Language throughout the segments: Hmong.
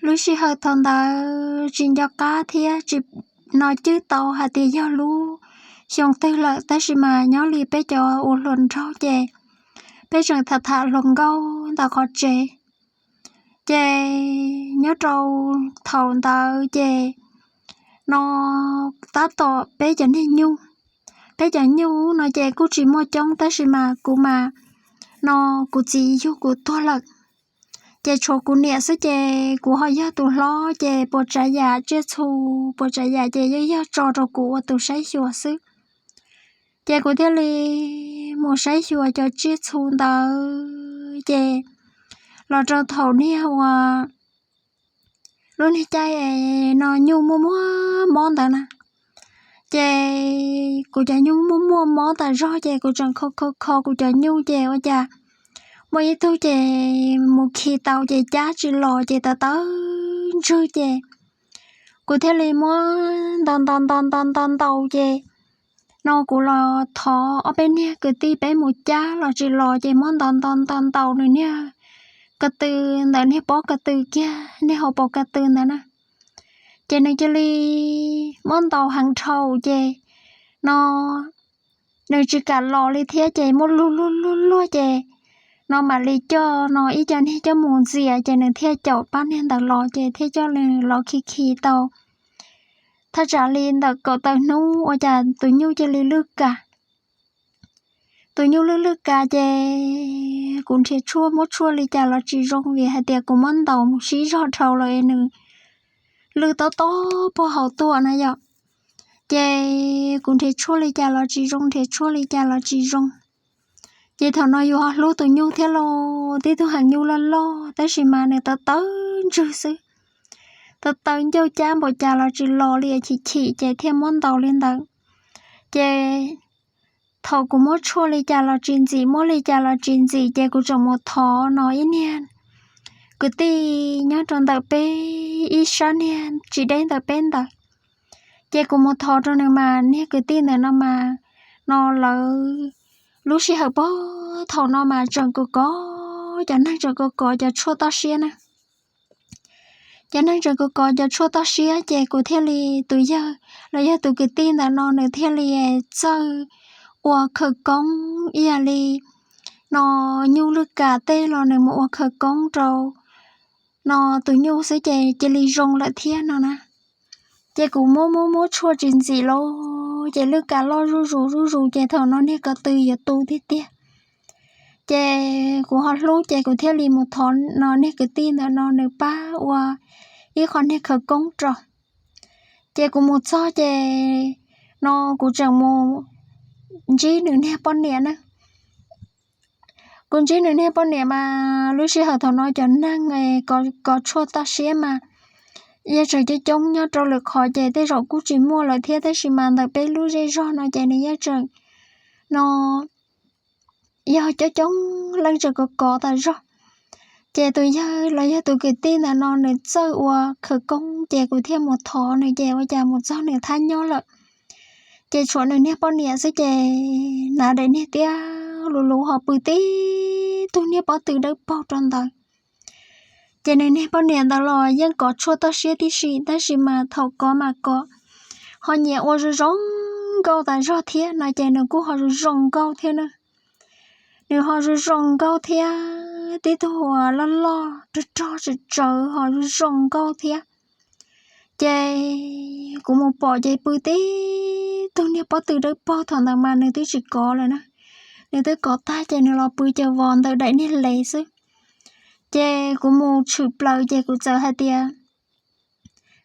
Lub sij hawm thaum ntawd tsis nco qab thiab tsis, no cwb tau hais tias yog lub xyoo twg lawm, tab sis mas nyob li peb cov uas hluas nraug ces peb tseem tham tham hluas nkauj ntawm qhov tsev. Ces nyob rau thaum ntawd ces no tab tom peb cov niag nyuj, peb cov nyuj no ces kuj tsis muaj coob, tab sis mas kuv mas no kuv txiv yug kuv tuag lawm. Ces tshuav kuv niam xwb ces kuv ho yog tus hlob, ces puas tsav yam tsiaj txhu, puas tsav yam ces yeej yog tso rau kuv ua tus saib xyuas xwb. Ces kuv thiaj li mus saib xyuas cov tsiaj txhu ntawd ces los rau thaum niag uas lub niag caij no nyuj muaj muaj mob ntawd na, ces kuv cov nyuj muaj muaj mob tas zog ces kuv tseem kho kho kho kuv cov nyuj ces ua cas muaj ib tug ces mus khi tau ces cab tsis los ces tawv tawv ntswg ces kuv thiaj li muab ntaus ntaus ntaus ntaus ntaus ntaus ces no kuv los thov ob peb niag kwv tij peb mus cab los tsis los ces muab ntaus ntaus ntaus ntaus nws niag ko tw ntawm niag pob ko tw kiag, niag hauv paus ko tw ntawd na. Ces nws cia li muab ntaus heev dhau ces no nws tsis kam los li thiab ces muab luag luag luag luag ces no mam li coj no ib co niag coj mus ntxias ces nws thiaj caum pab niag ntawd los ces thiaj coj nws los khi khi tau thaj tsam li ntawm kaum tawm hnub ua cas tus nyuj cia li lwj kas. Tus nyuj lwj lwj kas ces kuv nrhiav tshuaj muab tshuaj li cas los tsis zoo vim hais tias kuv muab ntaus mus sib zog dhau lawm es nws lwj tob tob puag hauv tuaj na yom. Ces kuv nrhiav tshuaj li cas los tsis zoo, nrhiav tshuaj li cas los tsis zoo. Ces thaum no yus ho hlub tus nyuj thiab los tib tug heev nyuj loj loj tab sis mas nws tawv tawv ntswg xwb, tawv tawv ncauj cab npaum cas los tsis los li chim chim ces thiaj muab ntaus li ntawd. Ces thaum kuv muab tshuaj li cas los tsis ntxim, muab li cas los tsis ntxim ces kuv tseem mus thov no ib niag kwv tij nyob rau ntawm peb ib sab niag tsis deb ntawm peb ntawd. Ces kuv mus thov rau nws mas niag kwv tij ntawm no mas no lawv lub sij hawm puag thaum no mas tseem kov kov, cov neeg tseem kov kov cov tshuaj toj siab na. Cov neeg tseem kov kov cov tshuaj toj siab ces kuv thiaj li, tus yawg los yog tus kwv tij ntawm no nws thiaj li txawj ua khawv koob ib yam li no nyuj lwj kas tej los nws mus ua khawv koob rau no tus nyuj xwb ces cia li zoo lawm thiab no na. Ces kuv muab muab muab tshuaj tsis ntxim los ces lwj kas loj zuj zus zuj zus ces thaum no niag ko tw yuav tu tiag tiag. Ces kuv ho hlub ces kuv thiaj li mus thov no niag kwv tij ntawm no nws pab ua ib qho niag khawv koob rau. Ces kuv mus txog ces no kuv tseem mus ntsib nws niag poj niam na. Kuv ntsib nws niag poj niam mas lub sij hawm thaum no cov neeg kov tshuaj toj siab mas yeej tseem coob coob nyob rau lwm qhov ces tej zaum kuj tsis muaj lawm thiab, tab sis mas ntawm peb lub zej zog no ces nws yeej tseem no yog coob coob leej tseem kov kov tas zog. Ces tus yawg los yog tus kwv tij ntawm no nws txawj ua khawv koob ces kuv thiaj mus thov nws ces ua cas mus txog nws thab nyob lawm. Ces tshuav nws niag poj niam xwb ces hnav daim niag tiab luv luv ho pw tib tug niag pob tw dawb paug rau ntawd. Ces nws niag poj niam ntawd los yeej kov tshuaj toj siab tib si, tab sis mas thaum kov mas kov ho nyiam ua zoo zoo nkauj tas zog thiab no ces nws kuj ho zoo zoo nkauj thiab na. Nws ho zoo zoo nkauj thiab, tib tug uas loj loj rog rog tsawv tsawv ho zoo zoo nkauj thiab. Ces kuv mus pom ces pw tib tug niag pob tw dawb paug thaum ntawd mas nws twb tsis kov lawm na. Nws twb kov tag ces nws los pw caws vos ntawm daim niag lev xwb. Ces kuv mus tshwm plaws ces kuv txawm hais tias,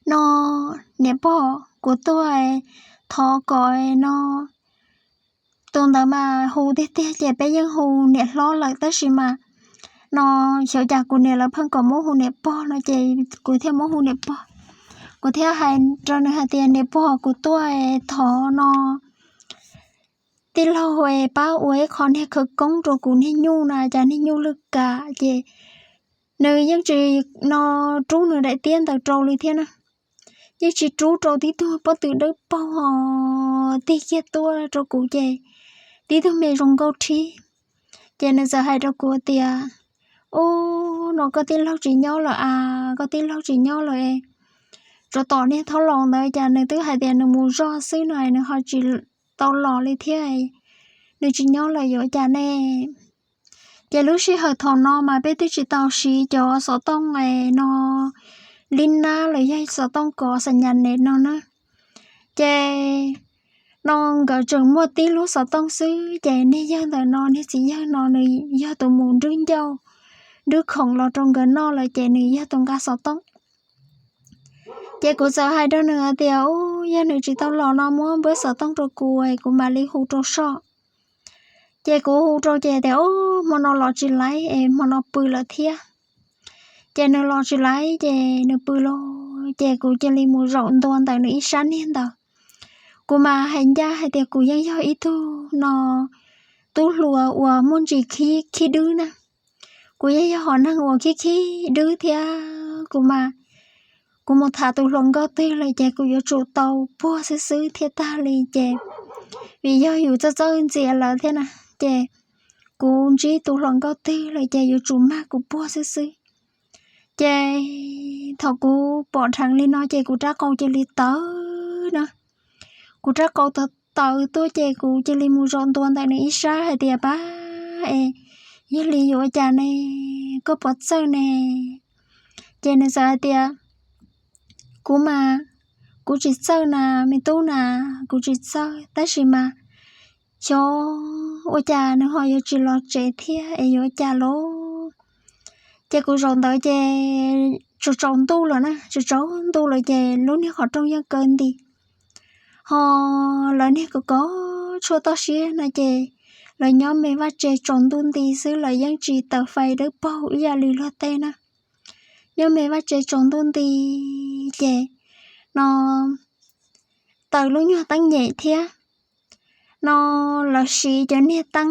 no niam pog, kuv tuaj thov kom no, tus ntawd mas hu tiag tiag ces peb yeej hu niam hlob lawm, tab sis mas no xyov cas kuv niam lawv pheej kom muab hu niam pog no ces kuv thiaj muab hu niam pog. Kuv thiaj hais rau nws hais tias, niam pog, kuv tuaj thov no tij laug pab ua ib qho niag khawv koob rau kuv niag nyuj na, cas niag nyuj lwj kam ces nws yeej tsis no rub nws daim tiab ntawd rau li thiab na. Yeej tsis rub rau tib tug pob tw dawb paug ho tig kiag tuaj rau kuv ces tib tug me zoo nkauj rhib. Ces nws txawm hais rau kuv tias, ub, no koj tij laug tsis nyob lawm a, koj tij laug tsis nyob lawm, tsuas tom niag thaub laus ntawd cas nws twb hais tias nws mus zog xwb no nws ho tsis tau los li thiab, nws tsis nyob lawm yuav cas ne? Ces lub sij hawm thaum no mas peb twb tsis tau siv cov xov tooj no li nab los yog xov tooj kov xa nyas ne no na. Ces no nkawd tseem muaj tib lub xov tooj xwb ces niag yawg ntawm no, niag txiv yawg no nws yog tus mus nrwb ncauj nrwb khoom los rau nkawd noj lawm ces nws yog tus nqa xov tooj. Ces kuv txawm hais rau nws hais tias, Ub, yog nws tsis tau los no muab npawb xov tooj rau kuv es kuv mam li hu rau soj. Ces kuv hu rau ces tias, Ub, hmo no los tsis laiv es hmo no pw lawm thiab. Ces nws los tsis laiv ces nws pw lawm ces kuv cia li mus zaum ntua ntawm nws ib sab niag ntawd. Kuv mas hais ncaj hais tias kuv yeej yog ib tug no tub hluas uas muaj ntsis khib dwb na. Kuv yeej yog hom neeg uas khib khib dwb thiab kuv mas, kuv mus tham tus hluas nkauj twg lawm ces kuv yuav tsum tau puag xwb xwb thiaj tag li ces, vim yog yus txawj txawj ntxias lawv thiab na, ces kuv ntsib tus hluas nkauj twg lawm ces yuav tsum mag kuv puag xwb xwb. Ces thaum kuv pom dheev li no ces kuv rab qau cia li tawv na. Kuv rab qau tawv tawv tuaj ces kuv cia li mus zaum ntua ntawm nws ib sab hais tias, Pab es, yog li yuav ua cas ne? Koj puas txawj ne? Ces nws txawm hais tias, Kuv mas, kuv tsis txawj na, me tub na, kuv tsis txawj, tab sis mas xyov ua cas nws ho yuav tsis los tsev thiab es yuav ua cas lauj? Ces kuv zaum ntawd ces tsaus tsaus ntuj lawm na, tsaus tsaus ntuj lawm ces lub niag qhov rooj yeej kaw nti. Ho lawv niag kov kov tshuaj toj siab no ces lawv nyob me vaj tse tsaus ntuj nti xwb, lawv yeej tsis taws fais dawb paug ib yam li luag tej na. Nyob me vaj tse tsaus ntuj nti ces no taws lub nyuag teeb nyem thiab. No lawv siv cov niag teeb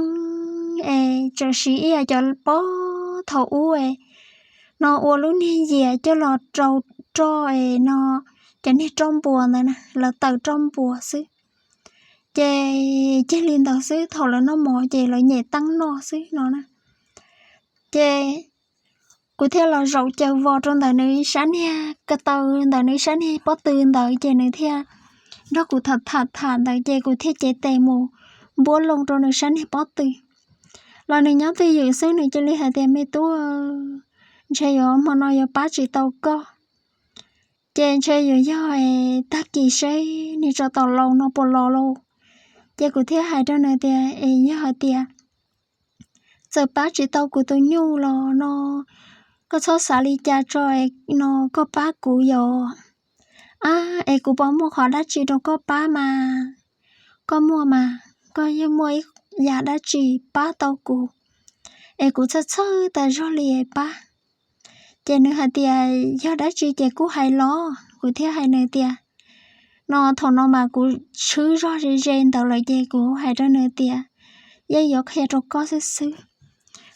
es tseem siv ib yam cov pob thaum ub es no ua lub niag yias coj los rau roj es no cov niag roj npuas ntawd na, lawv taws roj npuas xwb. Ces cia li ntawd xwb, thaum lawv noj mov ces lawv nyem teeb noj xwb no na. Ces kuv thiaj los zaum caws vos rau ntawm nws sab niag ko taw, ntawm nws sab niag pob tw ntawd ces nws thiaj nrog kuv tham tham tham ntawd ces kuv thiaj cev tes mus npuab loo rau nws sab niag pob tw. Los nws nyob twj ywm xwb nws cia li hais tias, Me tub, ntshe yuav hmo no yuav pab tsis tau koj. Ces ntshe yuav yog tag kis seb nws tso tom laus no puas los lauj. Ces kuv thiaj hais rau nws tias, Es yog hais tias txawm pab tsis tau kuv tus nyuj los no, koj txhob xav li cas tso no, koj pab kuv yom. Ab, es kuv puas muaj qhov dab tsi rau koj pab mas? Koj muaj mas, koj yeej muaj ib yam dab tsi pab tau kuv, es kuv txhawj txhawj tas zog li pab. Ces nws hais tias, Yog dab tsi ces kuj hais los. Kuv thiaj hais nws tias, No thaum no mas kuv swb zog ze ze ntawd lawm ces kuv hais rau nws tias, Yeej yuav qhia rau koj xwb xwb.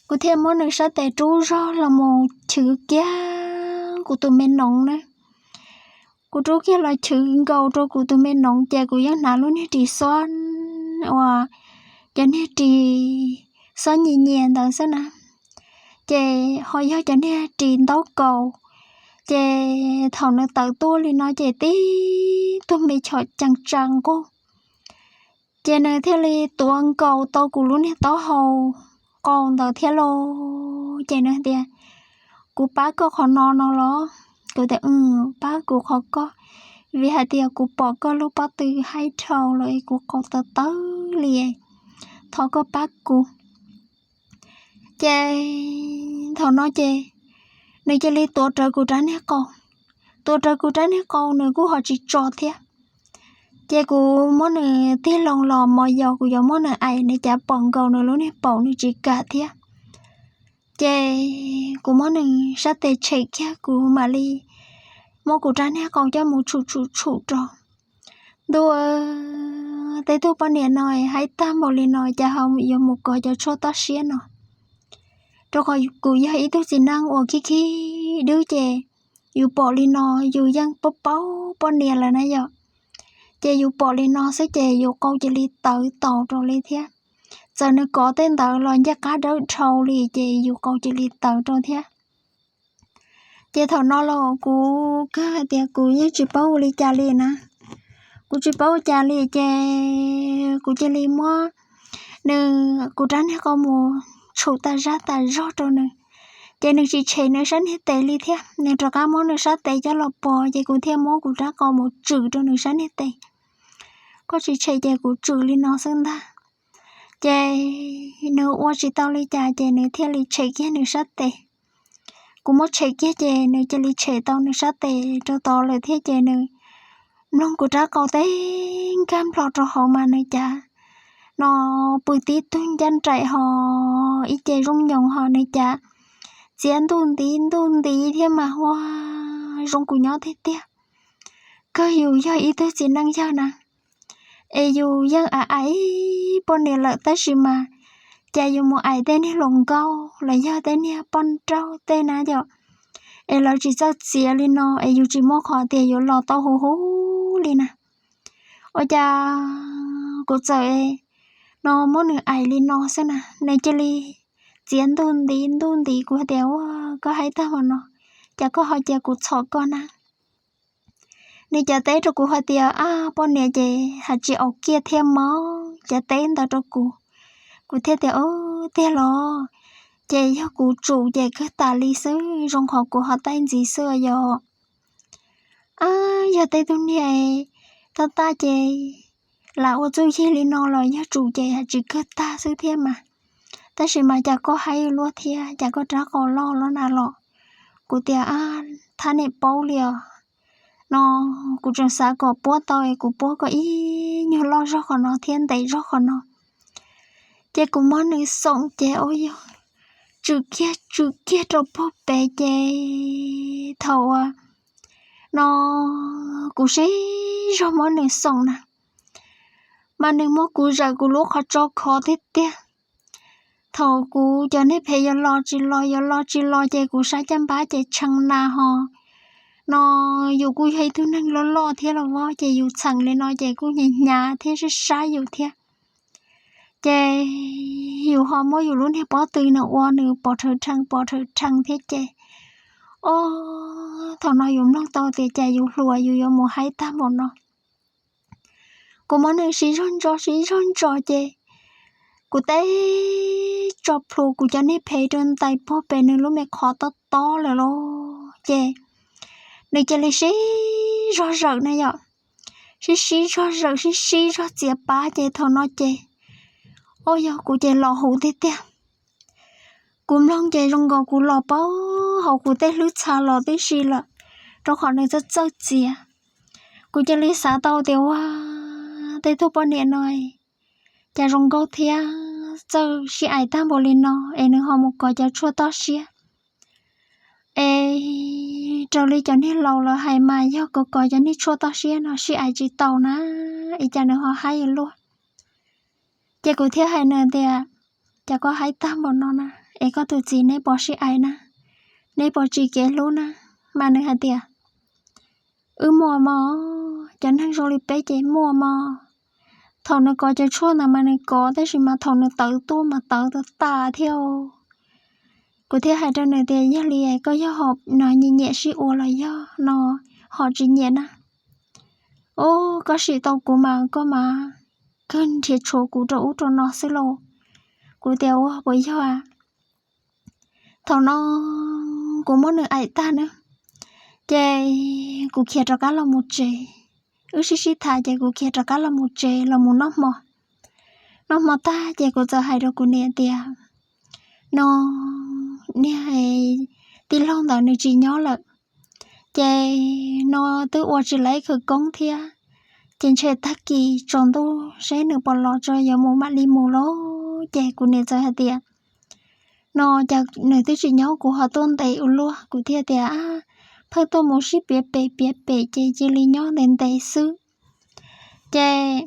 Kuv thiaj muab nws sab tes rub zog los mus chwv kiag kuv tus me noov na. Kuv rub kiag los chwv nkaus rau kuv tus me noov ces kuv yeej hnav lub niag ris xob uas cov niag ris xob nyias nyias ntawd xwb na. Ces ho yog cov niag ris ntaub kaus. Ces thaum nws tawm tuaj li no ces tib tug me chom cees tsa nqug. Ces nws thiaj li tuav nkaus tau kuv lub niag taub hau qau ntawd thiab lauj. Ces nws tias, Kuv pab koj qhov no no los? Kuv tias, Pab kuv qhov koj, vim hais tias kuv pom koj lub pob tw haib dhau lawm kuv qau tawv tawv li, thov koj pab kuv. Ces thaum no ces nws cia li tuav rawv kuv rab niag qau. Tuav rawv kuv rab niag qau nws kuj ho tsis tso thiab. Ces kuv muab nws tig loo los mos yos kuv yuav muab nws aim, nws cav pom nkaus nws lub niag paum nws tsis kam thiab. Ces kuv muab nws sab tes tshem kiag kuv mam li muab kuv rab niag qau coj mus tshum tshum tshum rau. Ntuj, tej tug poj niam no haib tag npaum li no cas ho yuav mus kov cov tshuaj toj siab no. Rau qhov kuv yog ib tug txiv neej uas khib khib dwb ces yus pom li no yus yeej paub paub poj niam lawm na yom. Ces yus pom li no xwb ces yus qau cia li tawv taus rau li thiab. Txawm nws kov tej ntawd los ncaj qab dawb dhau li ces yus qau cia li tawv rau thiab. Ces thaum no los kuv kawg hais tias kuv yeej tsis paub ua li cas li na. Kuv tsis paub ua cas li ces kuv cia li muab nws, kuv rab niag qau mus tshum tas zaj tas zog rau nws. Ces nws tsis tshem nws sab niag tes li thiab, nws rov qab muab nws sab tes coj los pov, ces kuv thiaj muab kuv rab qau mus tswm rau nws sab niag tes. Koj tsis tshem ces kuv tswm li no xwb ntag. Ces nws ua tsis tau li cas ces nws thiaj li tshem kiag nws sab tes. Kuv muab tshem kiag ces nws cia li tshem tau nws sab tes rau tod lawm thiab ces nws mloog kuv rab qau teb nkag nplho rau hauv mas nws cas no pw tib tug ncaj nraim ho ib ce zoo nyoos ho nws cas txiav ntuj ntiv ntuj ntiv thiab mas ua zoo kuv nyob tiag tiag. Kawg yus yog ib tug txiv neej yawg na, es yus yeej ais ais poj niam lawm tab sis mas cas yus mus ais tej niag hluas nkauj los yog tej niag poj nrauj tej na yom, es lawv tsis txawj txiav li no es yus tsis muaj qhov tias yuav los tau huv huv li na. Ua cas kuv txawm no muab nws ais li no xwb na, nws cia li txiav ntuj ntiv ntuj ntiv. Kuv hais tias, Ua, koj haib tag ua no, cas koj ho cia kuv txhom koj na? Nws cas teb rau kuv hais tias, Ab, poj niam ces hais tsis aus kiag thiab mog, cas teb ntawd rau kuv. Kuv thiaj tias, Ub, tiag los? Ces yog kuv tsum ces kawg tas li xwb, zoo qhov kuv ho taij ntxiv xwb yom. Ab, yog tej tug niag tab taj ces lam ua txuj yig li no los yog tsum ces hais tsis kawg tag xwb thiab mas. Tab sis mas cas koj haib luaj thiab, cas koj rab qau loj loj na los? Kuv tias, Ab, thab niam paub li os. No kuv tseem xav kom puab tau es kuv puab koj ib nyuag loj zog qhov no thiab ntev zog qhov no. Ces kuv muab nws xoom ces ua yog tswm kiag tswm kiag rau puag pem ces thaum uas no kuv sib zog muab nws xoom na, mas nws muab kuv zawm kuv lub qhov tso khov tiag tiag. Thaum kuv cov niag phem yuav los tsis los yuav los tsis los ces kuv sab caj npab ces tshee na ho. No yus kuj yog ib tug neeg loj loj thiab los vov ces yus txheem li no ces kuj hnyav hnyav thiab sab sab yus thiab. Ces yus ho muab yus lub niag pob tw no ua nws pov rhawv rhees pov rhawv rhees thiab ces, o, thaum no yus mloog tau tias cas yus hluas yus yuav mus haib tag npaum no. Kuv muab nws sib zog ntso sib zog ntso ces kuv teb tso plhuav kuv cov niag phem rau ntais puag pem nws lub me qhov tob tob lawm lauj. Ces nws cia li sib zog zawm na yom, sib sib zog zawm sib sib zog txiav pab ces thaum no ces, o, yog kuv ces los huv tiag tiag. Kuv mloog ces zoo nkaus kuv los paub hauv kuv tej hlwb txha los tib si lawm, rau qhov nws txawj txawj txiav. Kuv cia li xav tau tias, Ua, tej tug poj niam no cas zoo nkauj thiab txawj sib aim tag npaum li no es nws ho mus kov cov tshuaj toj siab. Es raws li cov niag laus lawv hais mas yog kov kov cov niag tshuaj toj siab no sib aim tsis tau na, es cas nws ho haib luaj. Ces kuv thiaj hais nws tias, Cas koj haib tag npaum no na, es koj tus txiv neb puas sib aim na, neb puas tsis kev hlub na? Mas nws hais tias, Wb muaj mog, cov neeg zoo li peb ces muaj mog. Thaum nws kov cov tshuaj ntawd mas nws kov, tab sis mas thaum nws tawv tuaj mas tawv tas tas thiab. Kuv thiaj hais rau nws tias, Yog li koj yog ho no nyiam nyiam sib ua los yog no ho tsis nyiam na? Ub, koj sim tau kuv mas koj mas kawg nrhiav tshuav kuv rau ub rau no xwb lauj. Kuv tias, Ua, puas yog a? Thaum no kuv muab nws aim tag na, ces kuv khiav rov qab los mus tsev. Wb sib sib tham ces kuv khiav rov qab los mus tsev los mus noj hmo. Noj hmo tag ces kuv txawm hais rau kuv niam tias, No, niag tij laug ntawd nws tsis nyob lawm, ces no twb ua tsis laiv khawv koob thiab, ces ntshe tag kis tsaus ntuj seb nws puas los tso yuav mus mam li mus lauj. Ces kuv niam txawm hais tias, No cas nws twb tsis nyob kuv ho tuaj ntes ua luaj. Kuv thiaj tias, Pheej tuaj mus sib piav pem piav pem ces cia li nyob ntev ntev xwb. Ces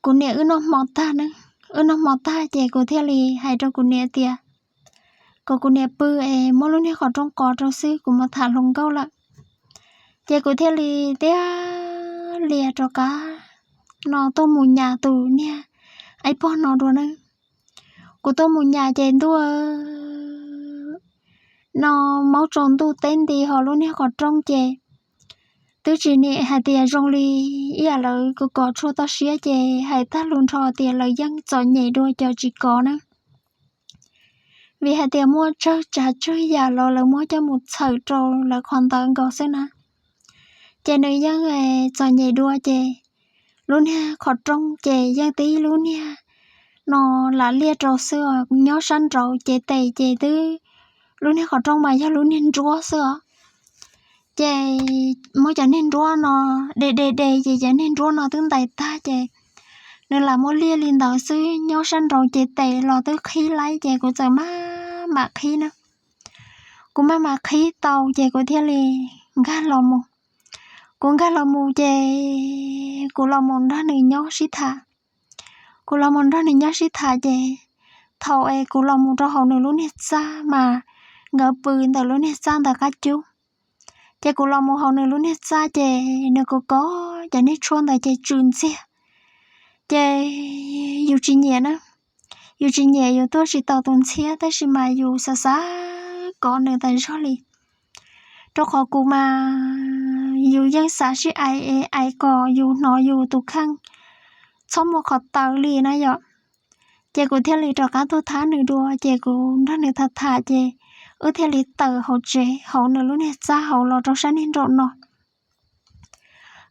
kuv niam wb noj hmo tag na, wb noj hmo tag ces kuv thiaj li hais rau kuv niam tias kom kuv niam pw es muab lub niag qhov rooj qos rau xwb, kuv mus tham hluas nkauj lawm. Ces kuv thiaj li tiag lias rov qab no tuaj mus nyas tus niag aib pog no dua na. Kuv tuaj mus nyas ces ntuj, no maub tsaus ntuj teb nti hauv lub niag qhov rooj ces twb tsis nim hais tias zoo li ib yam lawv kov kov tshuaj toj siab ces hais tag lus nrho tias lawv yeej txom nyem dua cov tsis kov na. Vim hais tias muaj tsawg tsav tsawg yam los lawv muab coj mus txhawm rau lawv qhov ntawd nkaus xwb na. Ces nws yeej txom nyem dua ces lub niag qhov rooj ces yeej tib lub niag no lam liaj rau xwb os, nyob sab nraud ces tes ces twb lub niag qhov rooj mas yog lub niag nruab xwb os. Ces muab cov niag nruab no de de de ces cov niag nruab no twb ntais tag ces nws lam muab liaj li ntawd xwb, nyob sab nraud ces tes los twb qhib laib ces kuv txawm maj mam qhib na. Kuv maj mam qhib tau ces kuv thiaj li nkag los mus. Kuv nkag los mus ces kuv los mus nrog nws nyob sib tham. Kuv los mus nrog nws nyob sib tham ces thaum es kuv los mus rau hauv nws lub niag txaj mas nkawd pw ntawm lub niag txaj ntawd qab cub. Ces kuv los mus hauv nws lub niag txaj ces nws kov kov cov niag tshuaj ntawd ces tsw ntxiag. Ces yus tsis nyiam na, yus tsis nyiam yus tuaj tsis tau tus ntxhiab tab sis mas yus xav xav kov nws tas zog li. Rau qhov kuv mas yus yeej xav sib ais es ais kom yus hnov yus tus kheej txhob muaj qhov tawv li na yom. Ces kuv thiaj li rov qab tuaj thab nws dua ces kuv nrog nws tham tham ces wb thiaj li tawm hauv tsev hauv nws lub niag txaj hauv los rau sab niag nraum no.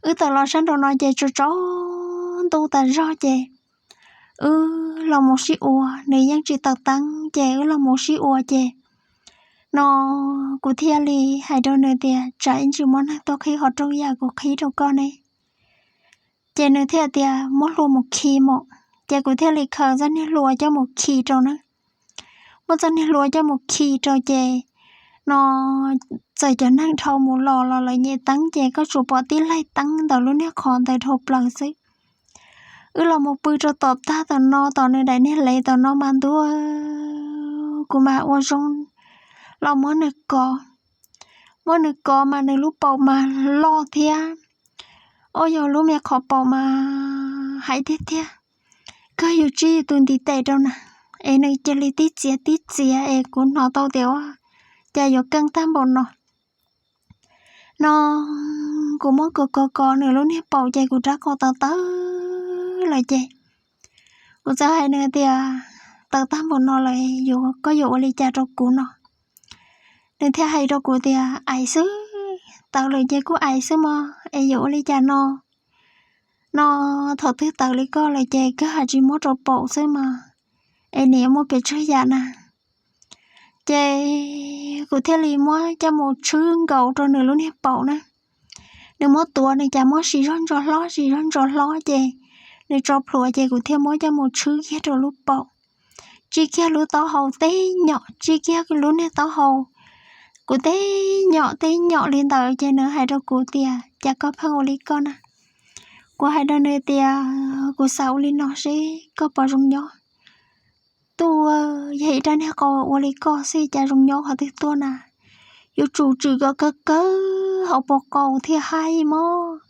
Wb tawm los sab nraum no ces tsaus tsaus ntuj tas zog ces wb los mus sib ua, nws yeej tsis taws teeb ces wb los mus sib ua ces no kuv thiaj li hais rau nws tias tsam ib ntsis muaj neeg tuaj qhib qhov rooj yam kuv qhib rau koj ne. Ces nws thiaj tias muab hlua mus khi mus, ces kuv thiaj li khaws txoj niag hlua coj mus khi rau na. Muab txoj niag hlua coj mus khi rau ces no txawm cov neeg dhau mus los los lawv nyem teeb ces koj tsuas pom tib laig teeb ntawm lub niag qhov ntawd dhau plaws xwb. Wb los mus pw rau tom tag tom no tom nws daim niag lev tom no mas ntuj, kuv mas ua zoo los muab nws kov. Muab nws kov mas nws lub paum mas loj thiab, ua yog lub me qhov paum mas hais tiag tiag, kawg yus tsib tus ntiv tes rau na, es nws cia li tib txiav tib txiav es kuv hnov tau tias ua cas yuav keej tag npaum no. No kuv muab kov kov kov nws lub niag paum ces kuv rab qau tawv tawv lawm ces kuv txawm hais nws tias tawv tag npaum no lawm, koj yuav ua li cas rau kuv no? Nws thiaj hais rau kuv tias ais xwb, tawv lawm ces kuj ais xwb mog, es yuav ua li cas no? No thaum twg tawv li koj lawm ces kawg ha tsis muab rau paum xwb mas, es nws yuav muaj pes tsawg yam na? Ces kuv thiaj li muab coj mus tshwb nkaus rau nws lub niag paum na. Nws muab tuav nws cas muab siv zog ntso hlob siv zog ntso hlob ces nws tso plhuav ces kuv thiaj muab coj mus tshwb kiag rau lub paum, tsij kiag lub taub hau teb nyom, tsij kiag lub niag taub hau, kuv teb nyom teb nyom li ntawd ces nws hais rau kuv tias cas koj pheej ua li koj na? Kuv hais rau nws tias kuv xav ua li no seb koj puas zoo nyob. Tuaj yog ib rab niag qau ua li koj xwb cas zoo nyob qhov twg tuaj na? Yuav tsum tswm kom kawg kawg hauv paus qau thiaj haib mog.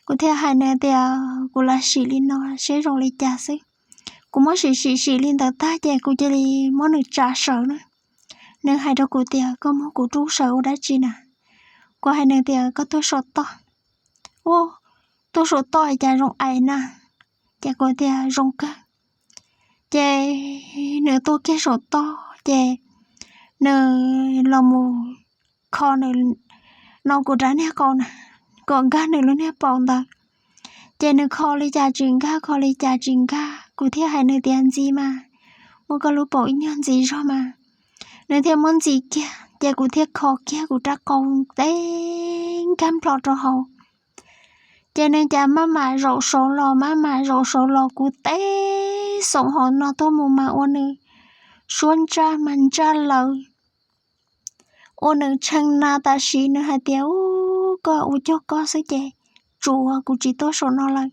Kuv thiaj hais nws tias kuv lam sim li no seb zoo li cas xwb. Kuv muab sim sim sim li ntawd tag ces kuv cia li muab nws tsa sawv na. Nws hais rau kuv tias koj muab kuv rub sawv ua dab tsi na? Kuv hais nws tias koj tuaj saum toj. Ua, tuaj saum toj cas zoo ais na? Ces kuv tias zoo kawg. Ces nws tuaj kiag saum toj ces nws los mus kho nws no kuv rab niag qau na, kom nkag nws lub niag paum ntawd. Ces nws kho li cas tsis nkag, kho li cas tsis nkag, kuv thiaj hais nws tias ntxiv mas, muab koj lub paum ib nyuag ntxiv zog mas. Nws thiaj muab ntxiv kiag ces kuv thiaj kho kiag kuv rab qau teb nkag nplo rau hauv. Ces nws cas maj mam zaum saud los, maj mam zaum saud los, kuv teb xoom hauv no tuaj mus mas ua nws suab ntsaj mas ntsaj lawv, ua nws tshee na. Tam sim nws hais tias u, koj ua cuag koj xwb ces tsuav kuv tsis tuaj saum no lawm.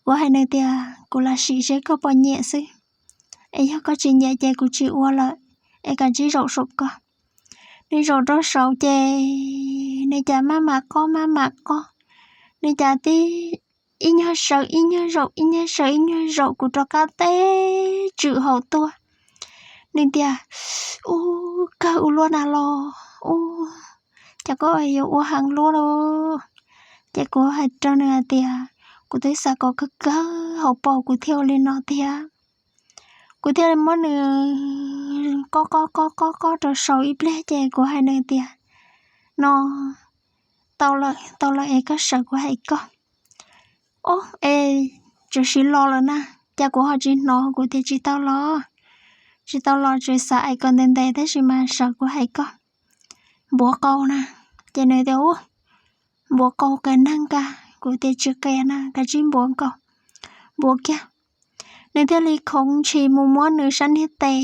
Kuv hais nws tias kuv lam sim seb koj puas nyiam xwb, es yog koj tsis nyiam ces kuv tsis ua lawm, es kav tsij zaum saum koj. Nws zaum rau saud ces nws cas maj mam qoj maj mam qoj, nws cas tib ib nyuag sawv ib nyuag zaum, ib nyuag sawv ib nyuag zaum, kuv rov qab teb tswm hauv tuaj. Nws tias u, kawg ua luaj na los, ua, cas koj yuav ua heev luaj los? Ces kuv hais rau nws hais tias, kuv twb xav kom kawg kawg hauv paus kuv thiaj ua li no tiag. Kuv thiaj li muab nws qob qob qob qob qob rau saud ib pliag ces kuv hais nws tias, no, tau lawm tau lawm es koj sawv kuv hais koj. Ob, es tseem siv los lawm na. Cas kuv ho tsis hnov? Kuv tias tsis tau los, tsis tau los, tseem xav hais kom ntev ntev tab sis mas sawv kuv hais koj. Npuav qau na. Ces nws tias, u, npuav qau qias neeg kag. Kuv tias tsis qias na, kav tsij npuav nkaus. Npuav kiag. Nws thiaj li khoov ntshis mus muab nws sab niag tes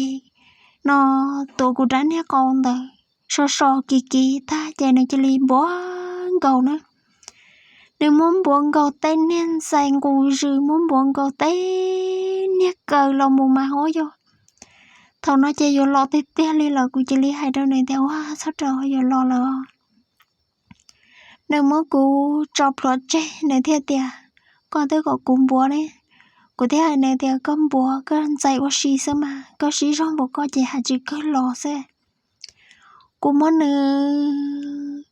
no tuav kuv rab niag qau ntawd so so kiv kiv tag ces nws cia li npuav nkaus na. Nws muab npuav nkaus tej niag ntxais nqus zws, muab npuav nkaus tej niag kaw los mus mas ua yog thaum no ces yuav los tiag tiag li lawm. Kuv cia li hais rau nws tias, ua txhob rau, yuav los lawm. Nws muab kuv tso plhuav tseg, nws thiaj tias, koj twb kom kuv npuav ne. Kuv thiaj hais nws tias, koj npuav koj ntxais ua si xwb mas, koj sib zog npaum koj ces hais tsis kawg los xwb. Kuv muab nws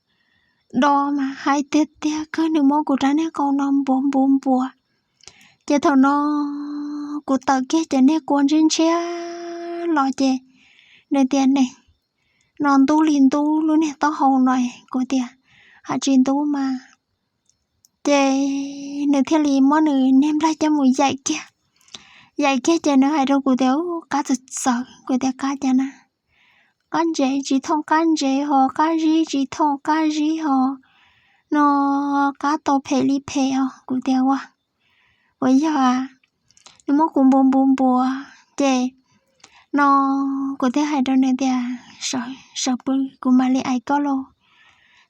do mas hais tiag tiag kawg, nws muab kuv rab niag qau no npuav npuav npuav. Ces thaum no kuv tawm kiag cov niag kua ntshiab ntshiab los ces nws tias, ne, no ntub li ntub lub niag taub hau no. Kuv tias, hais tsis ntub mas. Ces nws thiaj li muab nws niag nplaig coj mus yaim kiag. Yaim kiag ces nws hais rau kuv tias, u, qab txawv txawv. Kuv tias, qab cas na? Qab ntsev tsis thooj qab ntsev ho, qab zib tsis thooj qab zib ho, no qab tau phem li phem os. Kuv tias, ua, ua yog a. Nws muab kuv npuav npuav npuav ces no kuv thiaj hais rau nws tias, sawv pw, kuv mam li aim koj lauj.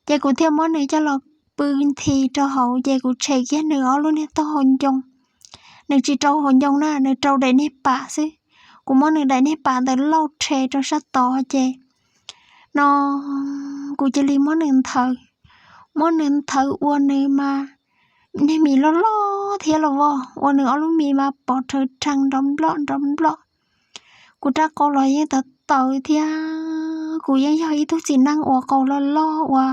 Ces kuv thiaj muab nws coj los pw nthi rau hauv ces kuv tshem kiag nws ob lub niag taub hau ncoo. Nws tsis rau hauv ncoo na, nws rau daim niag pam xwb. Kuv muab nws daim niag pam ntawd lauj rhe rau sab tod ces no kuv cia li muab nws nthawv, muab nws nthawv ua nws mas niag mis loj loj thiab los vos, ua nws ob lub mis mas pov rhawv rhees nrov nploj nrov nploj. Kuv rab qau los yeej tawv tawv thiab, kuv yeej yog ib tug txiv neej ua qau loj loj ua,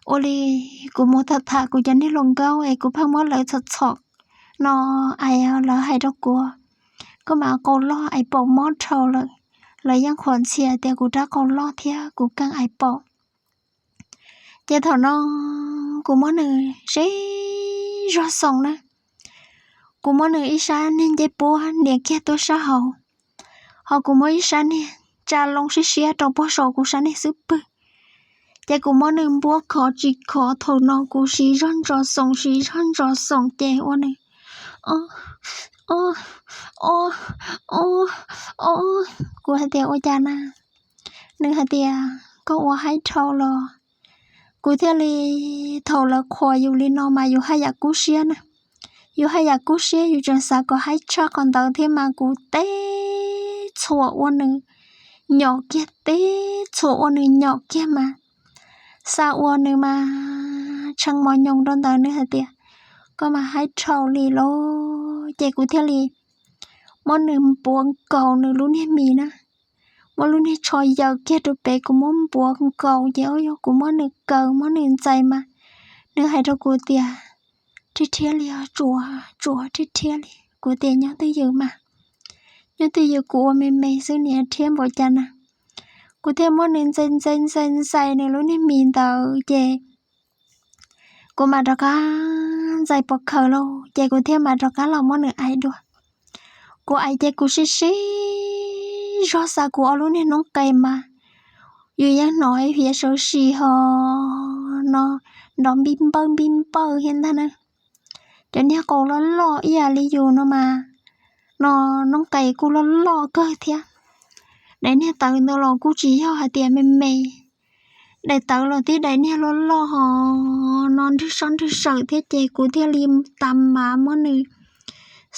ua li kuv mus tham tham kuv cov niag hluas nkauj es kuv pheej muab lawv txhom txhom no, es lawv hais rau kuv, koj mas qau loj ais paum mob dhau lawm. Lawv yeej qhuas ntxhias tias kuv rab qau loj thiab kuv keej ais paum. Ces thaum no kuv muab nws sib zog xoom na, kuv muab nws ib sab niag ncej puab nias kiag tuaj sab hauv, ho kuv muab ib sab niag tsa loo siab siab rau puag saum kuv sab niag xub pwg. Ces kuv muab nws npuab khov tsis khov, thaum no kuv sib zog ntso xoom sib zog ntso xoom ces ua nws, o, o, o, o, o. Kuv hais tias ua cas na? Nws hais tias koj ua haib dhau los. Kuv thiaj li, thaum lawv qhuas yus li no mas yus haj yam kub siab na. Yus haj yam kub siab, yus tseem xav kom haib tshaj qhov ntawd thiab mas kuv teb txhuam ua nws nyom kiag, teb txhuam ua nws nyom kiag mas xa ua nws mas tshee mos nyoos rau ntawd. Nws hais tias koj mas haib dhau li lauj. Ces kuv thiaj li muab nws npuav nkaus nws lub niag mis na, muab lub niag tsho yaws kiag rau pem, kuv muab npuav nkaus ces ua yog kuv muab nws kaw muab nws ntxais mas nws hais rau kuv tias, rhiab rhiab li os, tsuav tsuav rhiab rhiab li. Kuv tias nyob twj ywm mas, nyob twj ywm, kuv ua me me xwb niam, rhiab npaum cas na. Kuv thiaj muab nws ntxais ntxais ntxais ntxais nws lub niag mis ntawd ces kuv mam rov qab ntxais pov khaws lauj, ces kuv thiaj mam rov qab los muab nws aim dua. Kuv aim ces kuv sib sib zog xa kuv ob lub niag noob qes mas yus yeej hnov ib phiav sawv si ho no nrov npib npawj npib npawj thiab ntag na. Cov niag qau loj loj ib yam li yus no mas, no noob qes kuj loj loj kawg thiab. Daim niag tawv ntawd los kuj tsis yog hais tias me me, daim tawv los tib daim niag loj loj ho no nrwg sab nrwg sawm thiab ces kuv thiaj li tas mav muab nws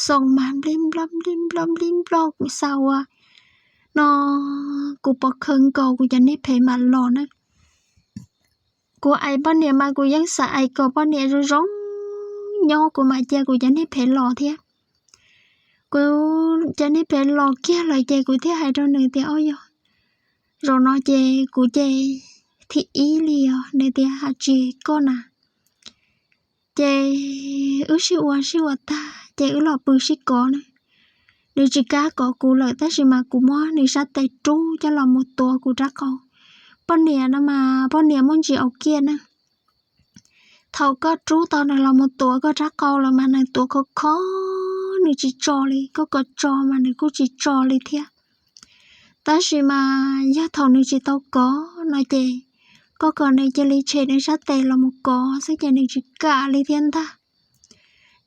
xoom mas nplij nploj nplij nploj nplij nploj kuv xa ua no, kuv pov khaws nkaus kuv cov niag phev mam los na. Kuv aim poj niam mas kuv yeej xav aim kom poj niam zoo zoo nyob, kuv mam cia kuv cov niag phev los thiab. Kuv cov niag phev los kiag lawm ces kuv thiaj hais rau nws tias, o yog Zaum no ces kuv ces thim ib li os, nws tias hais tsis koj na. Ces wb sib ua sib ua tag ces wb los pw sib kov na. Nws tsis kam kov kuv lawm tab sis mas kuv muab nws sab tes rub coj los mus tuav kuv rab qau. Poj niam no mas poj niam muaj ntsis aus kiaj na. Thaum koj rub tau nws los mus tuav koj rab qau lawm mas nws tuav khov kho, nws tsis tso li, koj kom tso mas nws kuj tsis tso li thiab. Tab sis mas yog thaum nws tsis tau kov no ces koj kom nws cia li tshem nws sab tes los mus kov xwb ces nws tsis kam li thiab ntag.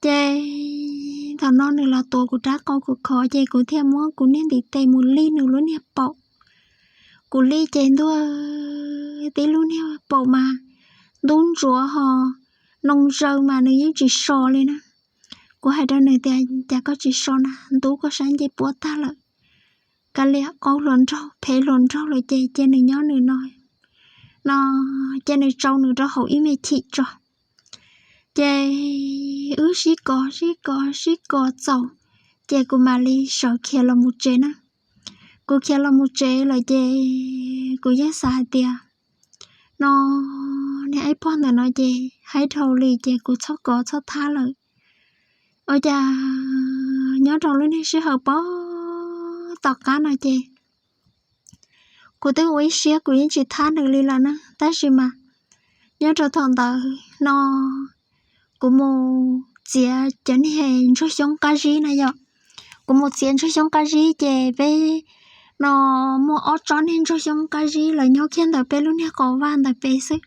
Ces thaum no nws los tuav kuv rab qau khov kho ces kuv thiaj muab kuv niag ntiv tes mus li nws lub niag paum. Kuv li ces ntuj, tib lub niag paum mas ntub ntsuav ho noo zaws mas nws yeej tsis so li na. Kuv hais rau nws tias, cas koj tsis so na, ntub koj sab ncej puab tag lawm. Kav liam, qaug hluas nraug phem hluas nraug lawm ces cia nws nyob nws no, no, cia nws tsau nws rau hauv ib me chim tso. Ces wb sib kov sib kov sib kov txaus, ces kuv mam li sawv khiav los mus tsev na. Kuv khiav los mus tsev lawm ces kuv yeej xav hais tias, no, niag ib pog ntawm no ces haib dhau li ces kuv txhob kov txhob thab lawm. Ua cas nyob rau lub niag sij hawm poob tom qab no ces kuv twb ua ib siab kuv yeej tsis thab nws li lawm na, tab sis mas nyob rau thaum ntawd no kuv mus txiav cov niag ntsuag xyoob qab zib na yom. Kuv mus txiav ntsuag xyoob qab zib ces peb no muaj ob tsob niag ntsuag xyoob qab zib lawv nyob kiag ntawm peb lub niag qau vaj ntawm peb xwb.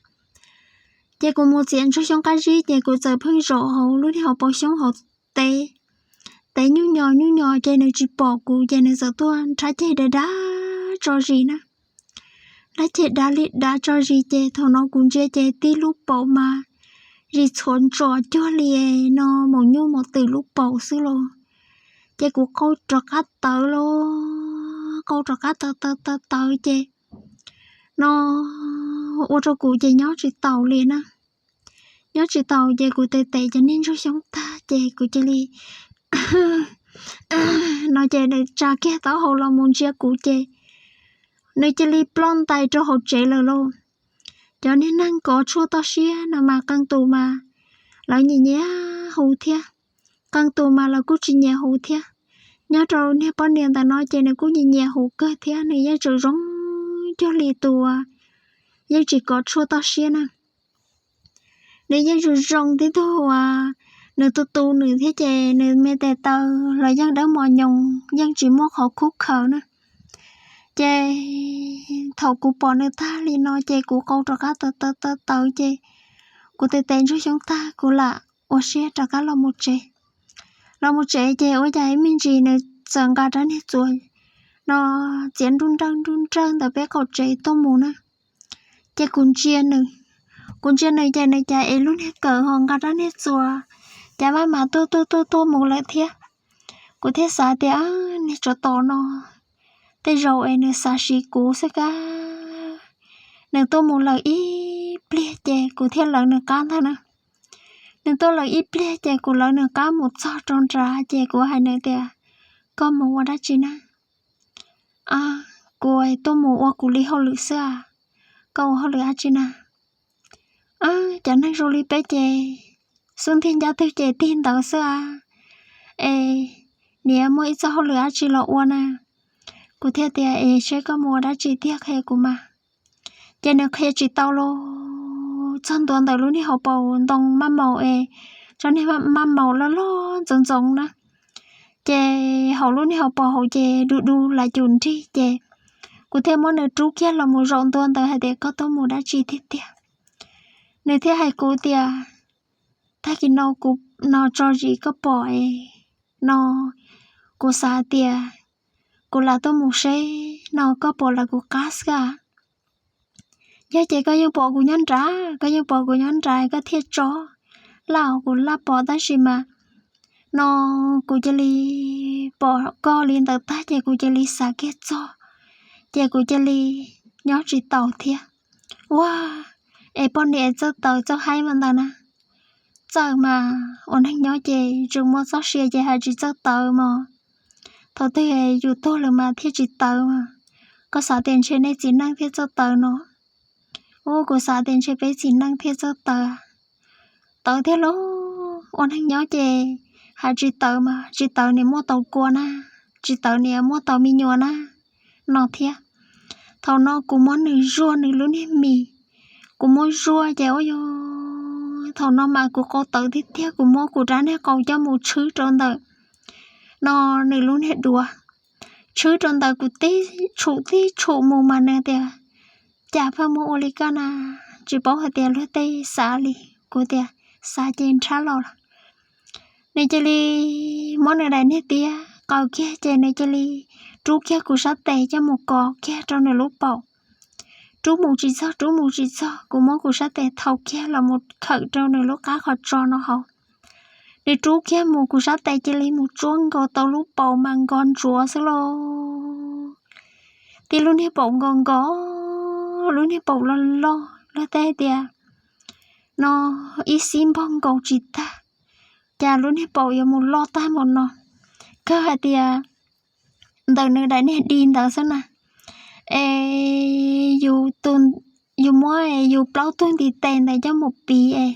Ces kuv mus txiav ntsuag xyoob qab zib ces kuv txawm pheej zaum hauv lub niag hauv paus xyoob hauv tev, tev nyuj nyos nyuj nyos ces nws tsis pom kuv ces nws txawm tuaj nrhab ceg dav dav tso zis na. Nrhab ceg dav li dav tso zis ces thaum no kuv ntsia ces tib lub paum mas zis txhuav ntsos cuag li no maum nyuj maum twm lub paum xwb los. Ces kuv qau rov qab tawv los, qau rov qab tawv tawv tawv tawv ces no ua rau kuv ces nyob tsis taus li na. Nyob tsis taus ces kuv tes tes cov niag ntsuag xyoob tag ces kuv cia li no ces nws tsa kiag taub hau los mus ntsia kuv ces nws cia li ploj ntais rau hauv tsev lawm lauj. Cov niag neeg kov tshuaj toj siab no mas qee tus mas lawv nyiam nyiam hu thiab, qee tus mas lawv kuj tsis nyiam hu thiab. Nyob rau niag poj niam ntawm no ces nws kuj nyiam nyiam hu kawg thiab, nws yeej tseem zoo cuag li tus uas yeej tsis kov tshuaj toj siab na. Nws yeej zoo zoo tib tug uas nws tu tu nws thiab ces nws me tes taw los yeej dawb mos nyoos yeej tsis muaj qhov khub khaws na. Ces thaum kuv pom nws tag li no ces kuv qau rov qab tawv tawv tawv tawv ces kuv tes tes ntsuag xyoob tag kuv lam ua siab rov qab los mus tsev. Los mus tsev ces ua cas ib me ntsis nws txawm nqa rab niag txuas no txiav nruj nrawj nruj nrawj ntawm peb qaum tsev tuaj mus na. Ces kuv ntsia nws, kuv ntsia nws ces nws cas es lub niag kawm ho nqa rab niag txuas, cas maj mam tuaj tuaj tuaj tuaj mus lawm thiab. Kuv thiaj xav tias niag tsov tom no tej zaum es nws xav siv kuv xwb kab. Nws tuaj mus lawm ib pliag ces kuv thiaj lawv nws qab ntag na. Nws tuaj lawm ib pliag ces kuv lawv nws qab mus txog rau nrad ces kuv hais nws tias, koj mus ua dab tsi na? Kuv tuaj mus ua kuv li hauj lwm xwb a. Koj ua hauj lwm dab tsi na? Cov neeg zoo li peb ces xub ntiag ncaj twg ces tig ntawd xwb a. Es niam muaj ib txoj hauj lwm dab tsi los ua na? Kuv thiaj tias es seb koj mus ua dab tsi tiag qhia kuv mas. Ces nws qhia tsis tau los txog ntua ntawm lub niag hauv paus ntoo maj maus es tsob niag maj maus loj loj ntxoov ntxoov na. Ces hauv lub niag hauv paus hauv ces du du lav cum nrig ces kuv thiaj muab nws rub kiag los mus zaum ntua ntawd hais tias koj tuaj mus dab tsi tiag tiag? Nws thiaj hais kuv tias tag kis no kuv no tso zis koj pom es no kuv xav tias kuv lam tuaj mus seb no koj pom lawv kuv qab xwb a. Yog ces koj yeej pom kuv nyob nrad, koj yeej pom kuv nyob nrad koj thiaj tso laj kuv laj pom tab sis mas no kuv cia li pom koj li ntawd tag ces kuv cia li xav kiag txog ces kuv cia li nyob tsis taus thiab. Ua es poj niam txawj taws txawj haib mas ntawd na. Txawj mas ua neeg nyob ces tseem muaj txoj sia ces hais tsis txawj taws mas. Thaum twg yus tuag lawm mas thiaj tsis taws mas. Koj xav tias ntshe nej txiv neej thiaj txawj tawv no? Ub, kuv xav tias ntshe peb txiv neej thiaj txawj tawv. Tawv thiab lauj, ua neeg nyob ces hais tsis tawv mas tsis tawv niam muaj tau kua na, tsis tawv niam muaj tau me nyuam na, no thiab. Thaum no kuv muab nws zuaj nws lub niag mis, kuv muab zuaj ces ua yog thaum no mas kuv qau tawv tiag tiag, kuv muab kuv rab niag qau coj mus tshwb rau ntawm no nws lub niag duav, tshwb rau ntawm kuv tib tshum tib tshum mus mas nws tias, cas pheej muab ua li koj na, tsis paub hais tias luag tej xav li. Kuv tias, xav ces nrhab los los. Nws cia li muab nws daim niag tiab qaws kiag ces nws cia li rub kiag kuv sab tes coj mus kov kiag rau nws lub paum. Rub mus tsis txog, rub mus tsis txog, kuv muab kuv sab tes thau kiag los mus khawm rau nws lub qab qhov tsos no hauv. Nws rub kiag mus kuv sab tes cia li mus tsuab nkaus tau lub paum mas nkos ntsuav xwb lauj. Tib lub niag paum nkos nkos, lub niag paum loj loj, luag tej tias no ib xib npog nkaus tsis tag, cas lub niag paum yuav mus loj tag mus no, kawg hais tias ntawm nws daim niag di ntawd xwb na. Es yus muab yus plaub tug ntiv tes ntawd coj mus piv es,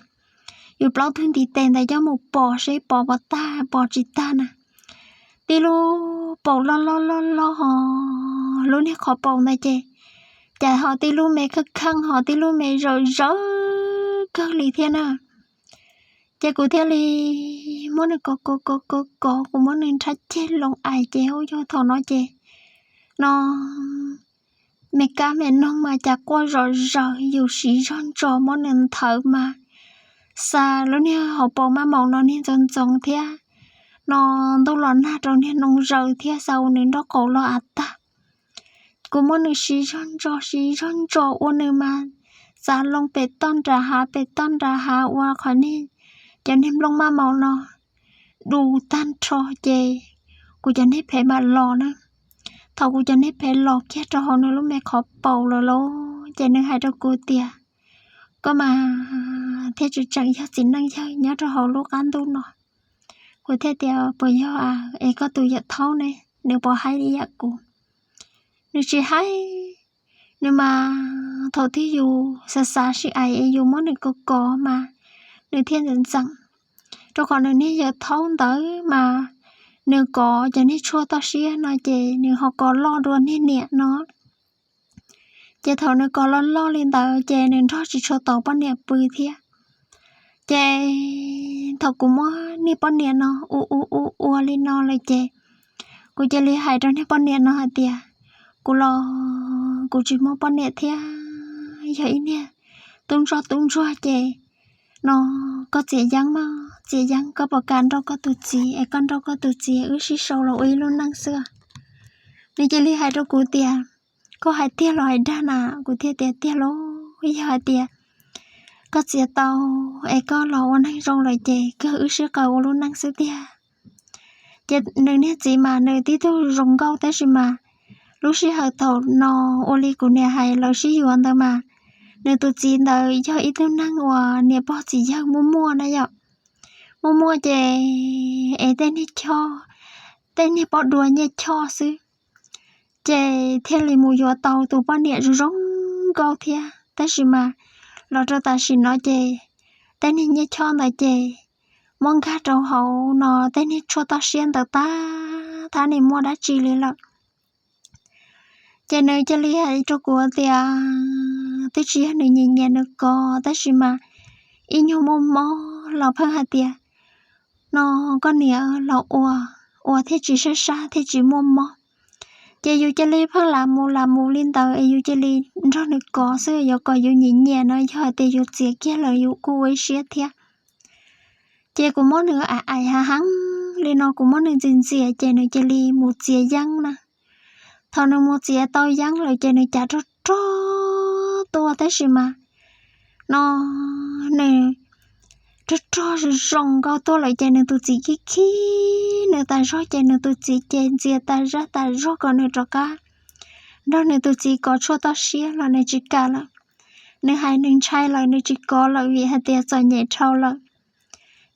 yus plaub tug ntiv tes ntawd coj mus pom seb pom puas tag pom tsis tag na. Tib lub paum loj loj loj loj, lub niag qhov paum ntawd ces cas ho tib lub me kheej kheej ho tib lub me zawm zawv kawg li thiab na. Ces kuv thiaj li muab nws kov kov kov kov kov, kuv muab nws nrhab ceg loo ais ces ua yog thaum no ces no me kab me noog mas cas quaj zom zaws, yus siv zog ntso muab nws nthawv mas xa lub niag hauv paus maj maum no niag ntxoov ntxoov thiab no ntuj los nag rau niag noo zaws thiab xa ua nws nraub qaum los av tag. Kuv muab nws siv zog ntso siv zog ntso ua nws mas txav loo pem toj nram hav pem toj nram hav ua qhov niag cov niag nplooj maj maum no du tag nrho ces kuv cov niag phev mam los na. Thaum kuv cov niag phev los kiag rau hauv nws lub me qhov paum lawm lauj ces nws hais rau kuv tias, koj mas thiaj tsis tseem yog txiv neej yawg nyob rau hauv lub qab ntuj no. Kuv thiaj tias puas yog es koj tus yawm thaub ne, nws puas haib li yam kuv? Nws tsis haib, nws mas thaum twg yus xav xav sib ais es yus muab nws kov kov mas nws thiaj ntxeev ntxeev, rau qhov nws niag yawm thaub ntawd mas nws kov cov niag tshuaj toj siab no ces nws ho kov loj dua niag niam no. Ces thaum nws kov loj loj li ntawd ces nws nrog tsis tshua tau poj niam pw thiab. Ces thaum kuv muab niag poj niam no ua ua ua ua li no lawm ces kuv cia li hais rau niag poj niam no hais tias, kuv los kuv tsis muaj poj niam thiab, yog ib niag tub ntsuag tub ntsuag ces no koj txiav yeeb mas txiav yeeb, koj puas kam nrauj koj tus txiv es koj nrauj koj tus txiv wb sib sau los ua ib lub neej xwb. Nws cia li hais rau kuv tias, koj hais tiag los hais dag na? Kuv thiaj tias tiag lauj, yog hais tias koj txiav tau es koj los ua neeg zoo lawm ces kawg wb sib qaws ua lub neej xwb tiag. Ces nws niag txiv mas nws tib tug zoo nkauj tab sis mas lub sij hawm thaum no ua li kuv niam hais lawv sib yuav ntawd mas nws tus txiv ntawd yog ib tug neeg uas niam pog txiv yawg muaj muaj na yom. Muaj muaj ces es tej niag choj, tej niag pob dua nyiaj choj xwb. Ces thiaj li mus yuav tau tus poj niam zoo zoo nkauj thiab tab sis mas los rau tam sim no ces tej niag nyiaj choj ntawd ces muab nkag rau hauv no tej niag tshuaj toj siab ntawd tag, thab nim muaj dab tsi li lawm. Ces nws cia li hais rau kuv tias twb tsis yog nws nyiam nyiam nws kov tab sis mas ib nyuag muaj mob los pheej hais tias no koj niam los ua, ua thiaj tsis sab sab thiaj tsis muaj mob. Ces yus cia li pheej lam mus lam mus li ntawd es yus cia li nrog nws kov xwb, yuav kom yus nyiam nyiam no yog hais tias yus txiav kiag lawm yus kuj ua ib siab thiab. Ces kuv muab nws aim aim hav heev li no, kuv muab nws ntxias ntxias ces nws cia li mus txiav yeeb na. Thaum nws mus txiav tau yeeb lawm ces nws cav rog rog tuaj tab sis mas no nws rog rog zoo zoo nkauj tuaj lawm ces nws tus txiv khib khib nws tas zog ces nws tus txiv ces ntxias tas zaj tas zog kom nws rov qab nrog nws tus txiv kov tshuaj toj siab los nws tsis kam lawm. Nws hais nws ntshai lawm nws tsis kov lawm vim hais tias txom nyem dhau lawm.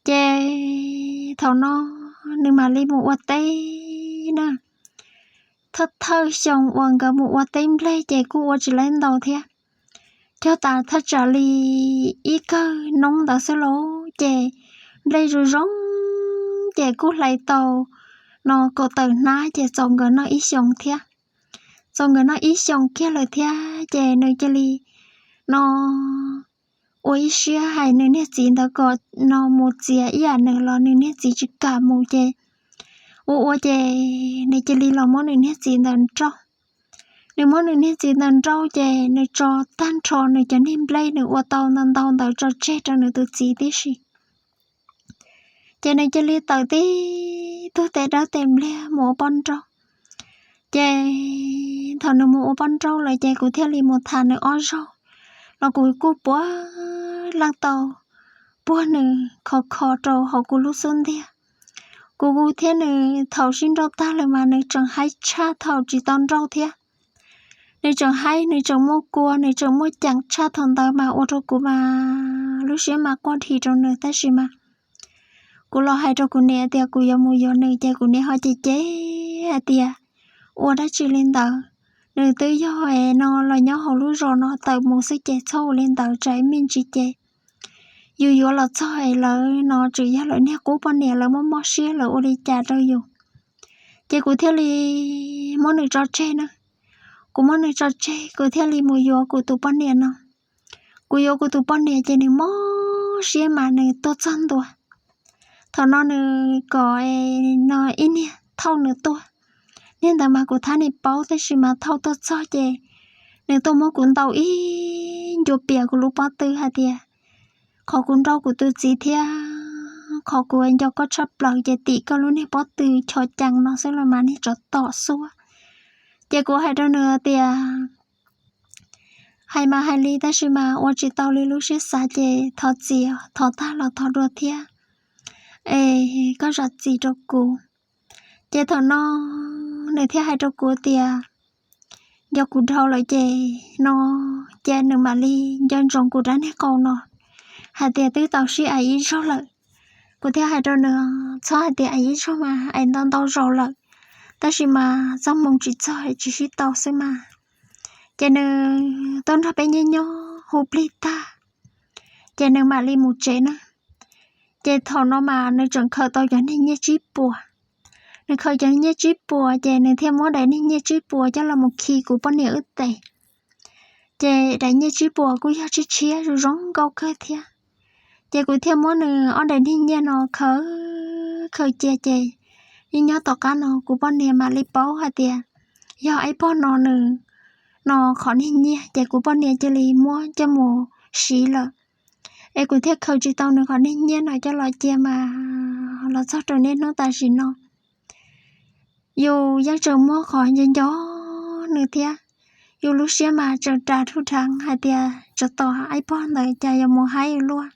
Ces thaum no nws mam li mus ua teb na. thawj thawj xyoo uas nkawd mus ua teb nplej ces kuj ua tsis laib ntau thiab. Cog tas thaj tsam li ib kawm noob ntawd xwb lauj ces nplej zoo zoo ces kuj hlais tau no kaum tawm hnab ces txaus nkawd noj ib xyoos thiab. Txaus nkawd noj ib xyoos kiag lawm thiab ces nws cia li no ua ib siab hais nws niag txiv ntawd kom no mus txiav ib yam nws los nws niag txiv tsis kam mus ces ua ua ces nws cia li los muab nws niag txiv ntawd nrauj. Nws muab nws niag txiv ntawd nrauj ces nws tso tag nrho nws cov niag nplej nws ua tau ntau ntau ntawd tso tseg rau nws tus txiv tib si. Ces nws cia li tawm tib tug tes dawb tes npliag mus ua poj nrauj. Ces thaum nws mus ua poj nrauj lawm ces kuv thiaj li mus tham nws ob zaug los kuv kuj puav leej tau puag nws khov kho rau hauv kuv lub xub ntiag. Kuv thiab nws thaum sib nrauj tag lawm mas nws tseem haib tshaj thaum tsis tau nrauj thiab. Nws tseem haib, nws tseem muaj kua, nws tseem muaj ceem tshaj thaum ntawd mas ua rau kuv mas lub siab mas quaj dhi rau nws tab sis mas kuv los hais rau kuv niam tias kuv yuav mus yuav nws ces kuv niam ho cem cem hais tias ua dab tsi li ntawd, nws twb yog no los nyob hauv lub zos no tawm mus xwb ces txhob ua li ntawd tsam ib me ntsis ces yus yuav los txog es lawv no tseem yog lawv niag qub poj niam lawv muaj mob siab lawv ua li cas rau yus. Ces kuv thiaj li muab nws tso tseg na. Kuv muab nws tso tseg kuv thiaj li mus yuav kuv tus poj niam no. Kuv yuav kuv tus poj niam ces nws mob siab mas nws tuaj txog ntua. Thaum no nws kom no ib niag thauj nws tuaj. Niag ntawd mas kuv thab niam paub tab sis mas thauj tuaj txog ces nws tuaj muab kuv ntaus ib ncua pias kuv lub pob tw hais tias qhov kuv nrauj kuv tus txiv thiab qhov kuv nco koj tshaj plaws ces tim koj lub niag pob tw chov cees no xwb los mas niag tsov tom xuab. Ces kuv hais rau nws tias hais mas hais li tab sis mas ua tsis tau li lub siab xav ces thov txim, thov tag los thov dua thiab es koj zam txim rau kuv. Ces thaum no nws thiaj hais rau kuv tias yog kuv dhau lawm ces no ces nws mam li nco ntsoov kuv rab niag qau no hais tias twb tau sib aim ib zaug lawm. Kuv thiaj hais rau nws txhob hais tias aim ib zaug mas aim ntau ntau zaus lawm, tab sis mas txoj hmoo tsis txog tsis sib tau xwb mas. Ces nws tuaj nrog peb nyob nyob hu plig tag ces nws mam li mus tsev na. Ces thaum no mas nws tseem khaws tau cov niag nyiaj tsib puas. Nws khaws cov nyiaj tsib puas ces nws thiaj muab daim niag nyiaj tsib puas coj los mus khi kuv poj niam wb tes. Ces daim nyiaj tsib puas kuj yog tshiab tshiab zoo zoo nkauj kawg thiab. Ces kuv thiaj muab nws ob daim niag nyiaj no khaws khaws cia ces nyob nyob tom qab no kuv poj niam mam li paub hais tias yog ib pog no nws no qhov niag nyiaj ces kuv poj niam cia li muab coj mus siv lawm. Es kuv thiaj khaws tsis tau nws qhov niag nyiaj no coj los cia mas los txog rau niaj hnub tam sim no yus yeej tseem muaj qhov nco nco nws thiab. Yus lub siab mas tseem ras dhuj dheev hais tias tsov tom ib pog ntawd cas yuav mus haib luaj.